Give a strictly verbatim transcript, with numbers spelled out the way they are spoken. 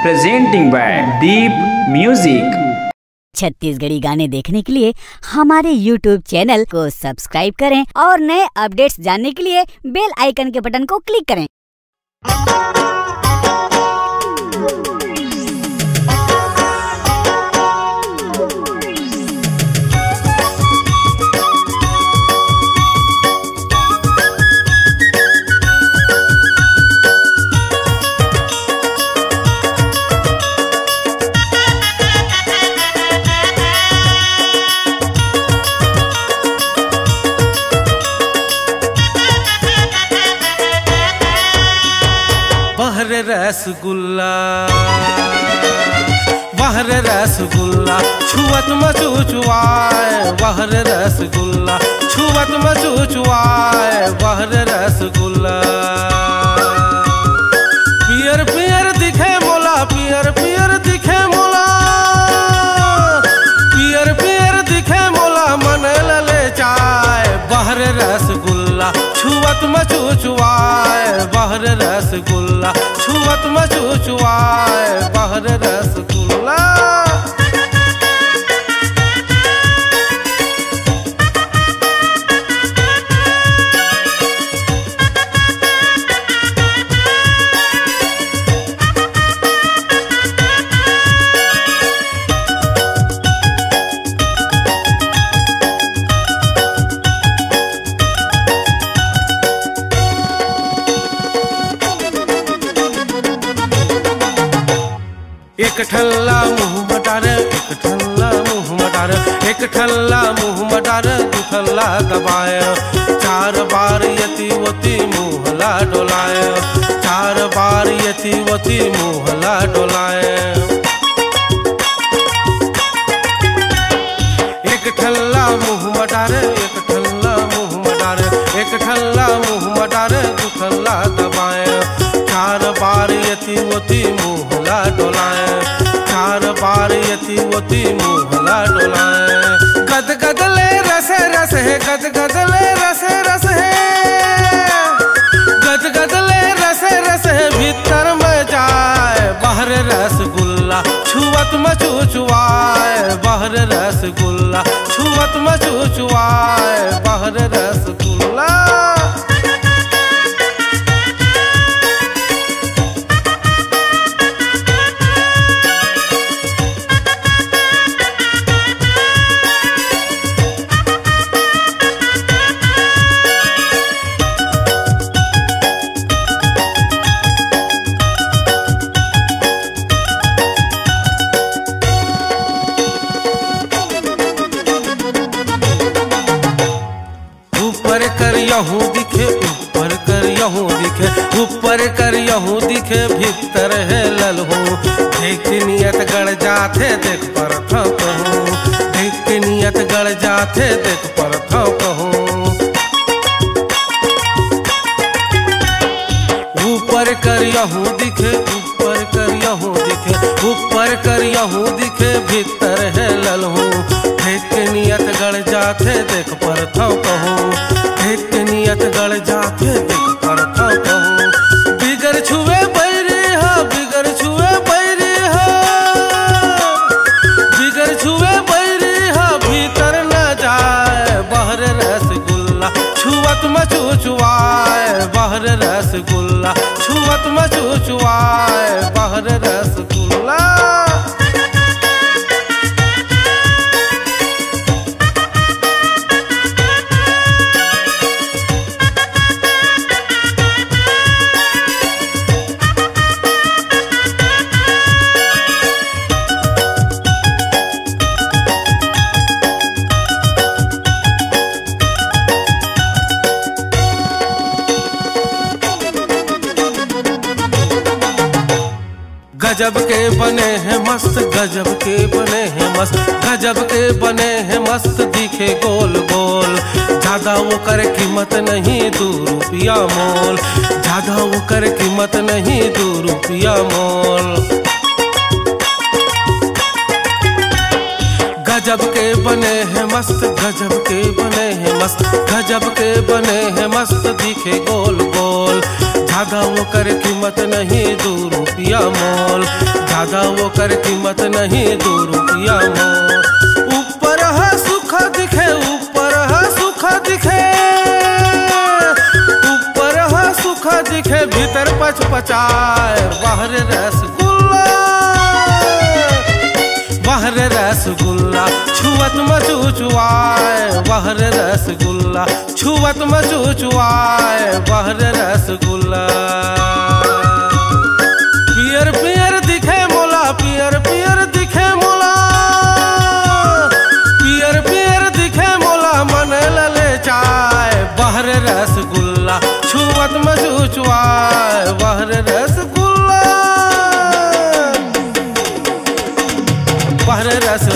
Presenting by Deep Music। Chhattisgarhi गाने देखने के लिए हमारे YouTube चैनल को सब्सक्राइब करें और नए अपडेट्स जानने के लिए बेल आइकन के बटन को क्लिक करें। बहर रसगुल्ला, बहर रसगुल्ला, छुअत म चुचुआए। बहर रसगुल्ला, छुअत म चुचुआए। बहर रसगुल्ला, पियर पियर दिखे मोला, पियर पियर दिखे मोला, पियर पियर दिखे मोला, मन लले चाय। बहर रसगुल्ला, छुअत म चुचुआए। बहर रसगुल्ला, छुअत म चुचुआए। बहर रसगुल्ला। एक ठल्ला मुंह म डारे, एक ठल्ला मुंह म डारे, एक ठल्ला मुंह म डारे, दू ठल्ला दबाए। चार बार यति वति मुंह ला डोलाए, चार बार यति वति मुंह ला डोलाए। एक ठल्ला मुंह म डारे, एक ठल्ला मुंह म डारे, एक ठल्ला मुंह म डारे, दू ठल्ला दबाए। चार बार यति वति मुंह ला डोलाए, चार बार यति वति मुंह ला डोलाए। गदगद ले रस रस हे, गदगद ले रस रस हे, गदगद ले रस रस हे, भीतर में जाए। बहर रसगुल्ला, छुअत म चुचुआए। बहर रसगुल्ला, छुअत म चुचुआए। बहर रसगुल्ला। ऊपर कर यहू दिखे, ऊपर कर यहू दिखे, ऊपर कर यहू दिखे, भीतर हे ललहू। देख नियत गड़ जाथे, देख परथव कहूँ, देख नियत गड़ जाथे, देख परथव कहूँ। ऊपर कर यहू दिखे, ऊपर कर यहू दिखे, ऊपर कर यहू दिखे, भीतर हे ललहू। देख नियत गड़ जाथे, देख परथव कहूँ, देख नियत गड़ जाथे, देख परथव कहूँ। बिगर छुए बैरी हा, बिगर छुए बैरी हा, बिगर छुए बैरी हा, भीतर न जाए। बहर रसगुल्ला, छुअत म चुचुआए। बहर रसगुल्ला, छुअत म चुचुआए। बहर रसगुल्ला। गजब के बने हे मस्त, गजब के बने हे मस्त, गजब के बने हे मस्त, दिखे गोल गोल। ज्यादा ओकर कीमत नहीं दू रुपया मोल, ज्यादा ओकर कीमत नहीं दू रुपया मोल। गजब के बने हे मस्त, गजब के बने हे मस्त, गजब के बने हे मस्त, दिखे गोल गोल। ज्यादा ओकर कीमत नहीं दू रुपया मोल, ज्यादा ओकर कीमत नहीं दू रुपया मोल। ऊपर ह सुख दिखे, ऊपर ह सुख दिखे, ऊपर ह सुख दिखे, भीतर पचपचाए। वाह रे रसगुल्ला, वाह रे रसगुल्ला, छुअत म चुचुआए। वाह रे रसगुल्ला, छुअत म चुचुआए। वाह रे रसगुल्ला, पियर पियर दिखे मोला, पियर पियर दिखे मोला, पियर पियर दिखे मोला, मन ललचाए। वाह रे रसगुल्ला, छुअत म चुचुआए। वाह रे रसगुल्ला, वाह रे रस